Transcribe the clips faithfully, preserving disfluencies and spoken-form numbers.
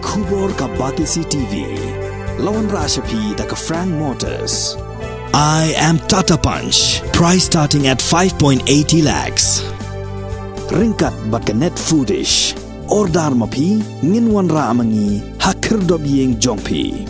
Khubor ka Batesi T V. La wanrah sha phi da ka Frank Motors. I am Tata Punch. Price starting at five point eighty lakhs. Ryngkat bad ka Net Foodish. Order ma phi, ngin wanrah ma ngi ha khyrdop ïing jong phi.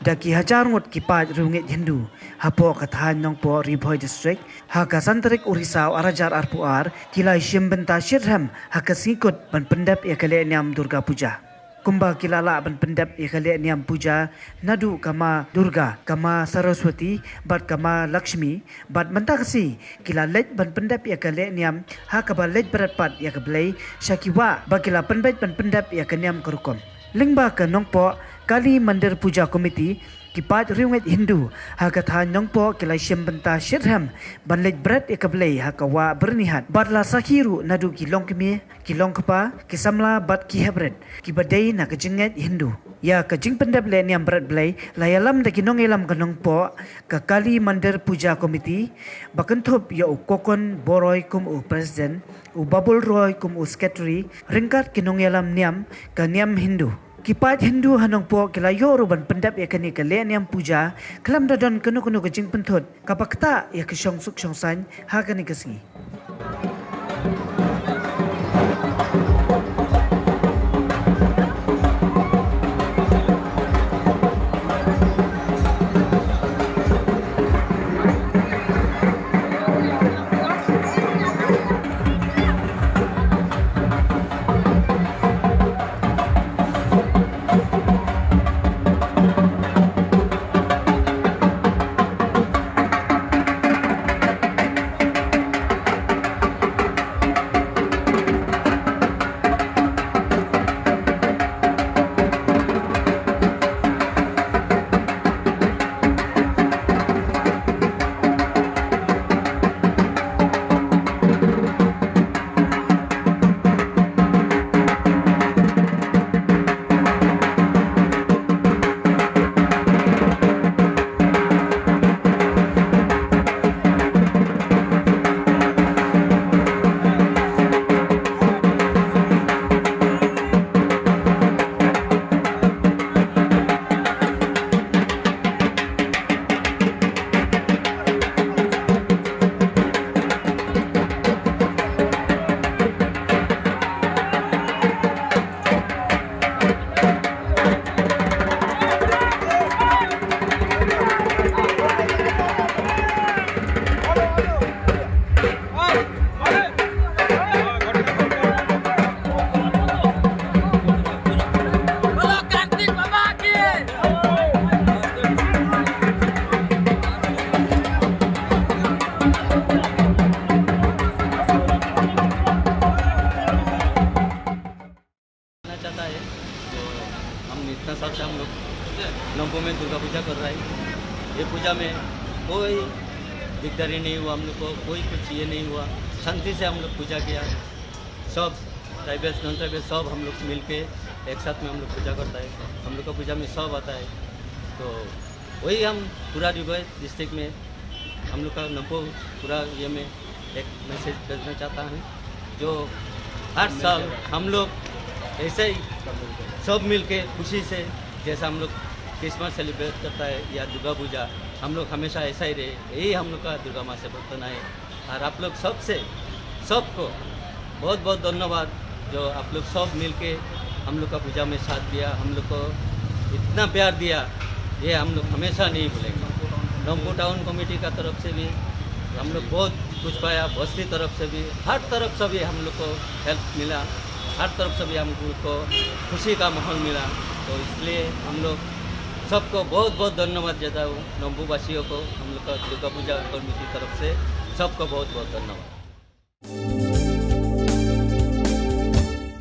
Da ki hajar ngut ki paid riewngeit Hindu hapoh ka thaiñ Nongpoh, Ri Bhoi District, ha ka san tarik u Risaw ar hajar arphew ar, ki la ïashim bynta shitrhem ha ka sngi kut ban pyndep ïa ka lehniam Durga Puja. Kumba ki la lah ban pyndep ïa ka lehniam puja naduh ka Ma Durga, ka Ma Saraswati bad ka Ma Lakshmi, bad mynta ka sngi ki la leit ban pyndep ïa ka lehniam ha kaba leit bret pat ïa ka Blei sha ki wah ba ki la pynbeit ban pyndep ïa ka niam ka rukom. Lyngba ka Nongpoh Kali Mandir Puja Committee, ki paid riewngeit Hindu ha ka thaiñ Nongpoh ki la shim bynta shitrhem ban leit bret ïa ka Blei ha ka wah Byrnihat bad la sakhi ruh naduh ki longkmie, ki longkpa, ki samla bad ki heprit kiba dei na ka jingngeit Hindu. Ïa ka jingpyndep lehniam bret Blei la ïalam da ki nongïalam ka Nongpoh ka Kali Mandir Puja Committee, ba kynthup ïa u Kokon Boroi kum u president, u Babul Roy kum u secretary, ryngkat ki nongïalam niam ka niam Hindu. Ki paid Hindu ha Nongpoh ki la ïoh ruh ban pyndep ïa kane ka lehniam puja khlem da don kano kano ka jingpynthut kaba ktah ïa ka shongsuk shongsaiñ ha kane ka sngi. करना चाहता है। तो हम इतना साल से हम लोग नौपो में दुर्गा पूजा कर रहा है। ये पूजा में कोई दिकदारी नहीं हुआ हम लोग को, कोई कुछ ये नहीं हुआ, शांति से हम लोग पूजा किया। सब ट्राइबल्स, नॉन ट्राइबल्स, सब हम लोग मिलके एक साथ में हम लोग पूजा करता है। हम लोग का पूजा में सब आता है। तो वही हम पूरा रिभर डिस्ट्रिक्ट में हम लोग का नंपो पूरा ये में एक मैसेज भेजना चाहता हूँ, जो हर साल हम लोग ऐसे ही सब मिलके खुशी से, जैसा हम लोग क्रिसमस सेलिब्रेट करता है या दुर्गा पूजा, हम लोग हमेशा ऐसा ही रहे, यही हम लोग का दुर्गा माँ से प्रार्थना है। और आप लोग सबसे, सबको बहुत बहुत धन्यवाद, जो आप लोग सब मिलके हम लोग का पूजा में साथ दिया, हम लोग को इतना प्यार दिया, ये हम लोग हमेशा नहीं भूलेंगे। नोंगपो टाउन कमेटी का तरफ से भी हम लोग बहुत कुछ पाया, बस्ती तरफ से भी, हर तरफ से भी हम लोग को हेल्प मिला, हर तरफ से भी हमको खुशी का माहौल मिला। तो इसलिए हम लोग सबको बहुत बहुत धन्यवाद देता हूँ, नोंगपो वासियों को, हम लोग का दुर्गा पूजा कमेटी तरफ से सबको बहुत बहुत धन्यवाद।